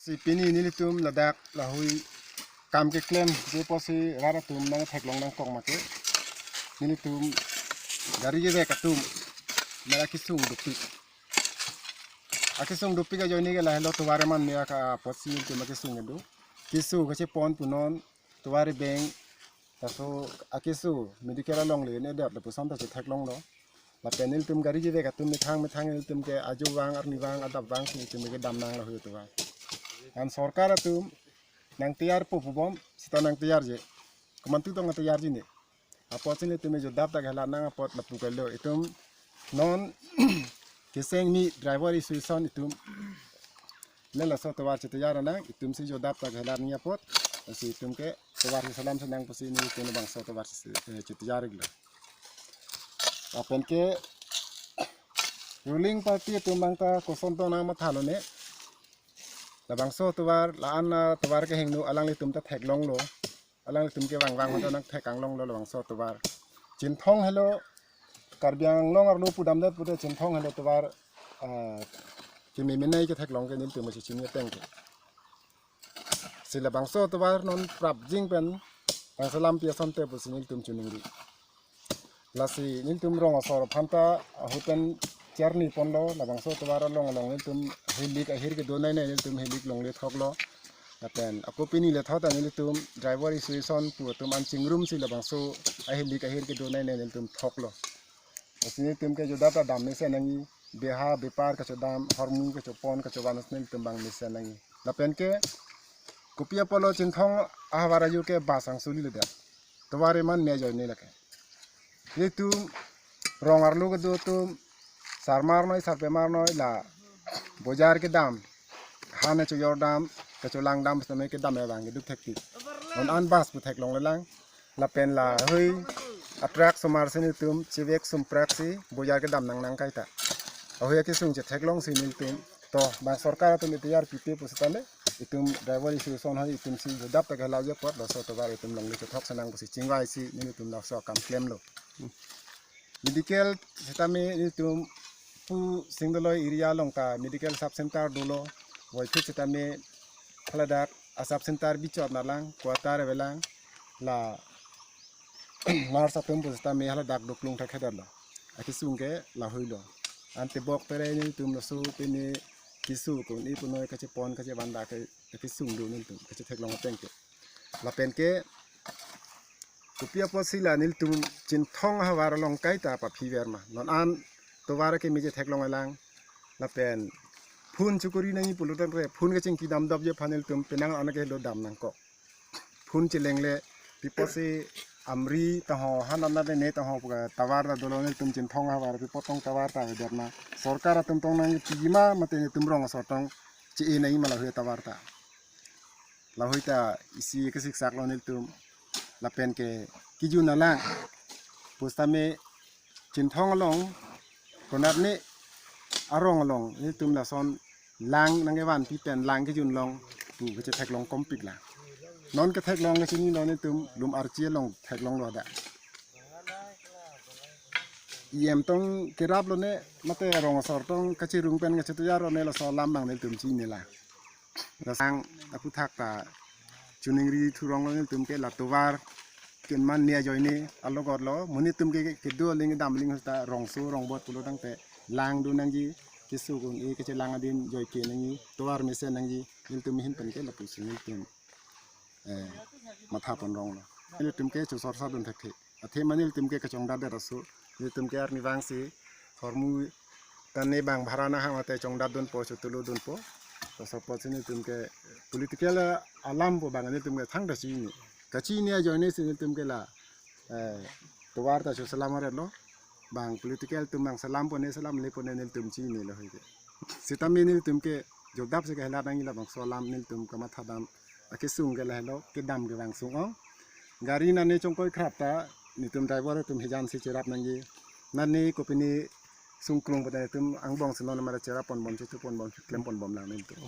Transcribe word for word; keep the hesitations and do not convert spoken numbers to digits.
Si pini nelitum ladak lahui kam keklem je apotsi rat atum nangtheklong nangkok make, nelitum gari kevek atum mera kesung dopik. Akesung dopik ajoine ke lahelo tovar eman me-a apotsi nelitum akesung kedo. Keso kachepon punon tovar beng, laso akeso medical along le ne dat lapuson ta chetheklonglo. Lapen nelitum gari kevek atum methang methang nelitum ke ajo vang arni vang adap vangsi nelitum kedam nang lahui tovar. An sorkar atum nangteyarpo pubom, seta nangteyarje. Komantu tong teyarji ne. Apotsi nelitum jodap ta kehelat nang apot lapu kalo. Itum non keseng mi driver association itum ne laso tovar cheteyar nang, itumsi jodap ta kehelat nangji apot, lasi itum ke tovar si salam senang pusi nelitum bangso tovar si, eh, cheteyar iklo. Lapen ke ruling party atum bang ta koson tong nangmathalone. Labangso tovar la-an, ah, tovar kehingno alanglitum ta theklonglo. Alanglitum ke vang vang hoda nangthek anglonglo labangso tovar. Chinthong helo Karbi Anglong arlo pudamdet pute Chinthong helo tovar, ah, keme menei ketheklong ke nelitum si chini ateng ke. Si labangso tovar non prapjin pen bangso lampi asonte pusi nelitum choningri. Lasi nelitum rong asor aphan ta ahut pen charni ponlo, labangso tovar along along nelitum hilik ahir kedo nei nei nelitum hilik longle thoklo. Lapen ako pini le thot nelitum driver association pu atum an chingrumsi labangso ahilik ahir kedo nei nei nelitum thoklo. Lasi nelitum ke jodap ta dam mesen nangji, beha bepar kachodam, hormu kachopon kachovan nelitum bang mesen nangji. Lapen ke kopi apotlo Chinthong ahavar ajo ke bus angsuli le dak. Tovar eman me ajoine lake. Nelitum rong arlo kedo atum sarmar noi sarpemar noi la bojar kedam, han chojor dam, kacholang dam sitame kedam abang keduk thektik. Non an bus pu theklongle lang. Lapen lahui atruck osomar si nelitum chevek sumpraksi bojar kedam nang nang kaita. Ahui akesung chetheklongsi nelitum to bang sorkar atum iteyar pipe pusitame itum driver association hai itumsi jodap ta kehelatji apot laso tovar itum longle chethok senang pusi chingvaisi nelitum laso akam klemlo. Medical sitame nelitum pu Singdoloi area along ta medical sub center dolo, voiphit sitame haladak a sub center bichot nalang quarter avelang, la nurse atum pusitame haladak doklung thekthedetlo. Akesung ke lahuilo. Ante bok pere nelitum laso pini keso ko-un-e punoi kachepon kachevan dak ke akesung do nelitum kachetheklong ateng ke. Lapen ke kopi apotsi la nelitum Chinthong ahavar along kaita paphiver ma. Non an tovar keme chetheklong alang. Lapen phone chokori nangji pulo tangte phone kachingki damdapji aphan nelitum penang an ke lo dam nangkok. Phone chelengle pi apotsi Amri taho hanan ne taho pu tovar ta dolo nelitum Chinthong ahavar pi apot tong tovar ta avedet ma. Sorkar atum tong nangpiji ma mate nelitum rong asor tong che-e nangji ma lahui tovar ta. Lahui ta isi kesiksak lo nelitum. Lapen ke kejun alang pusitame Chinthong along konatne arong along nelitum lason lang nangkevanpi pen lang kejun long pu kachetheklong kompik lang. Non ketheklong kachinilo nelitum Lumarchi along theklonglo dak. E M tong keraplone mate rong asor tong kachirung pen kacheteyarlone laso alam abang nelitum chinine lang. Lasang aputhak ta choningri thuronglo nelitum ke la tovar ke eman me ajoine alogotlo, monit atum ke kedo aling dam aling ta rongso rongbot pulo tangte lang do nangji, keso ko-un-e kachelang adin joike nangji, tovar mesen nangji, nelitum ahin pen ke lapusi nelitum, eh, matha ponronglo. Nelitum ke chosor sardun thekthe. Athe ma nelitum ke kachongdatdet aso. Nelitum ke arnivang si hormu tane bang bhara nahang mate chongdatdunpo, chotulodunpo. Laso apotsi nelitum ke political alam pu abang nelitum ke thangta chini. Kachini ajoine si nelitum ke la, eh, tovar ta choselam aretlo. Bang political atum bang selam pone selamle pone nelitum chinine lahui ke. Sitame nelitum ke jodap si kehelat nangji labangso alam nelitum kamatha dam akesung ke lahelo kedam kevang sung-ong. Gari nane chongkoi khrap ta nelitum driver atum hijan si cherap nangji. Nane kopine sungkrung pata nelitum angbong si non mara cherap ponbom chetu ponbom klem ponbom lang nelitum.